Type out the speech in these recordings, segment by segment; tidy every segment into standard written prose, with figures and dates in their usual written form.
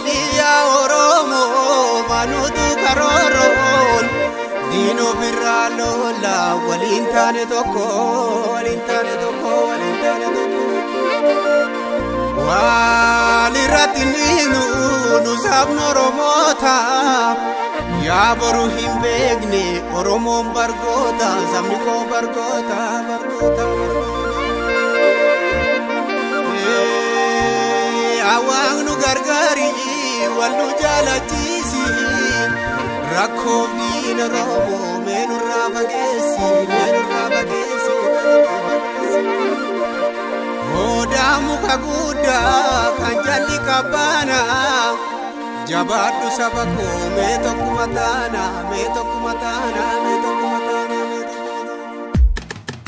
Biyya Oromoo maanutu karooroon diinoo birraa lola waliin taane tokko waliin taane tokko waliin taane tokko. Walirratti niinu nu sabni Oromoota yaa boru hin beekne Oromoon bargoota sabni koo bargoota bargoota bargoota. Awwaang nu gargaari wal nu jaalachiisi rakkoo diina Oromoo mee nurraa fageessi mee nurraa fageessi mee nurraa fageessi. Odaa muka guddaa kan jalli qabbaana jabaadhu saba koo mee tokkuma taana mee tokkuma taana mee tokkuma taana mee tokkuma taana.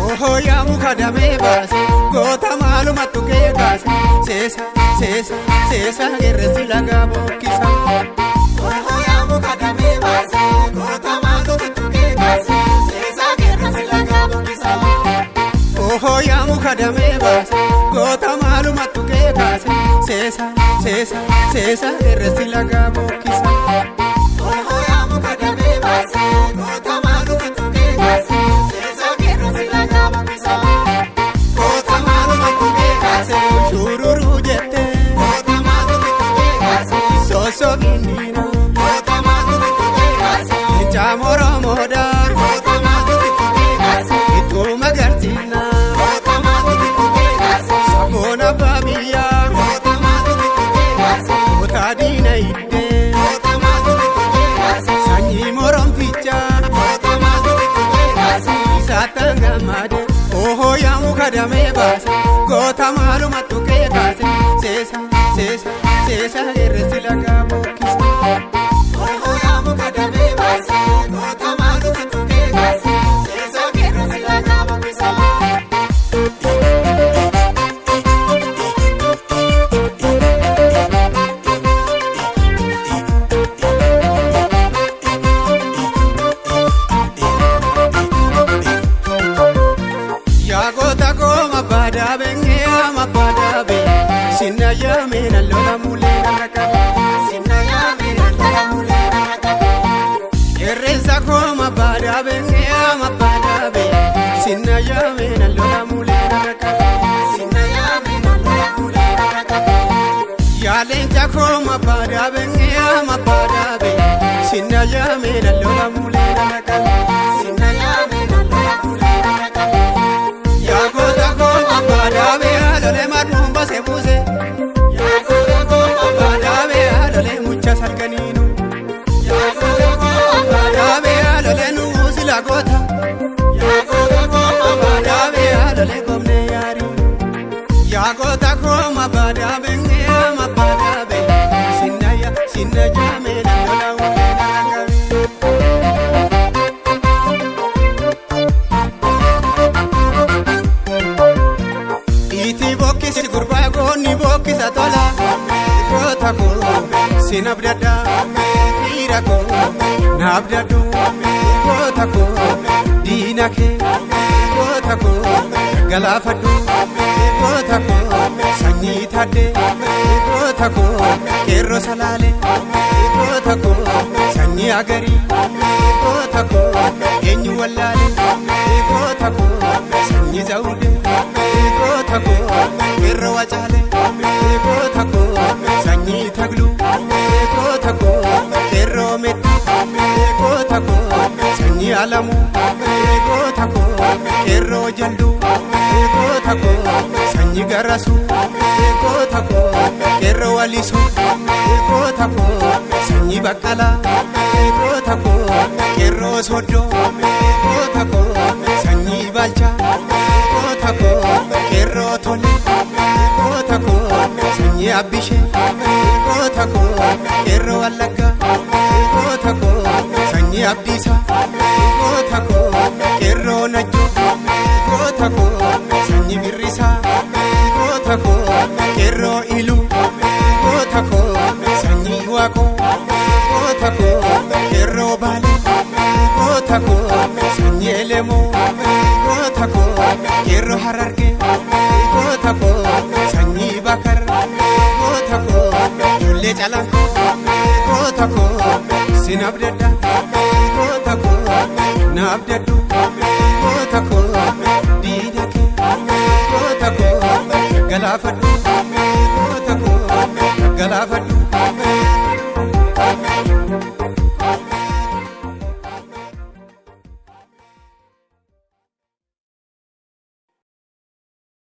Ohoo yaa muka damee baase goota maalumatu kee kaase seesa seesa seesa gerresi lagaa bookkisa. Ohoo yaa muka damee baase goota maalumatu kee kaase seesa gerresi lagaa bookkisa. Ohoo yaa muka damee baase goota maalumatu kee kaase seesa seesa seesa gerresi lagaa bookkisa. Ohoo yaa muka damee baase goota maalumatu kee kaase seesa gerresi lagaa bookkisa. Goota maalumatu kee kaase shururuu jettee. Goota maalumatu kee kaase sosobiinina. Goota maalumatu kee kaase leenca Oromoodha. Goota maalumatu kee kaase ittuma garsiina. Goota maalumatu kee kaase saboon abbaa biyyaa. Goota maalumatu kee kaase goota diina hiddee. Goota maalumatu kee kaase sanyii moromtichaa. Goota maalumatu kee kaase isaatti gammadee. Ohoo yaa muka damee baase goota maalumatu kee kaase seesa seesa seesa gerresi lagaa bookkisa. Ohoo yaa muka damee baase goota maalumatu kee kaase seesa gerresi lagaa bookkisa. Yaa goota kooma badaa beeknee ama badaa bee sinna yaamee na lola mulee na qabe. Sinna yaamee na lola mulee na qabe. Qeerransa kooma badaa beeknee ama badaa bee sinna yaamee na lola mulee na qabe. Sinna yaamee na lola mulee na qabe. Yaa leenca kooma badaa beeknee ama badaa bee sinna yaamee na lola mulee na qabe. Sinna yaamee na lola mulee na qabe. Yaa goota kooma badaa bee haalole marmuun base buuse. Yaa goota kooma badaa bee haalole mucha salganiinu. Yaa goota kooma badaa bee haalole nuusi lagoota. Yaa goota kooma badaa bee haalole gomnee yaariinu. Yaa goota kooma badaa bee ama badaa bee sinna sinna jaamee na lola ulee na qabe. Iti bokkisi gurbaa goonni bokkisa tola. Goota koo sin abdadha. Dhiira koo na abdadhu. Goota koo diina kee. Goota koo galaafadhu. Goota koo sanyii taaddee. Goota koo qeerroo salaalee. Goota koo sanyii agarii. Goota koo eenyu wallaalee. Goota koo sanyii zawudee. Goota koo qeerroo wacaalee. Goota koo sanyii tagluu. Goota koo qeerroo medduu. Goota koo sanyii alamuu. Goota koo qeerroo jalduu. Goota koo sanyii garasuu. Goota koo qeerroo walisuu. Goota koo sanyii baqqalaa. Goota koo qeerroo soddoo. Goota koo sanyii balchaa. Goota koo qeerroo tolee. Goota koo sanyii abbishee. Goota koo qeerroo wallaggaa. Goota koo sanyii abdiisaa. Goota koo. Qeerroo Iluu, goota koo sanyii Waaqoo, goota koo qeerroo Baalee, goota koo sanyii Elemoo, goota koo qeerroo Harargee, goota koo sanyii Bakar, goota koo ijoollee Calanqoo, goota koo sin abdadha, goota koo na abdadhu, goota koo diina kee, goota koo galaafadhu.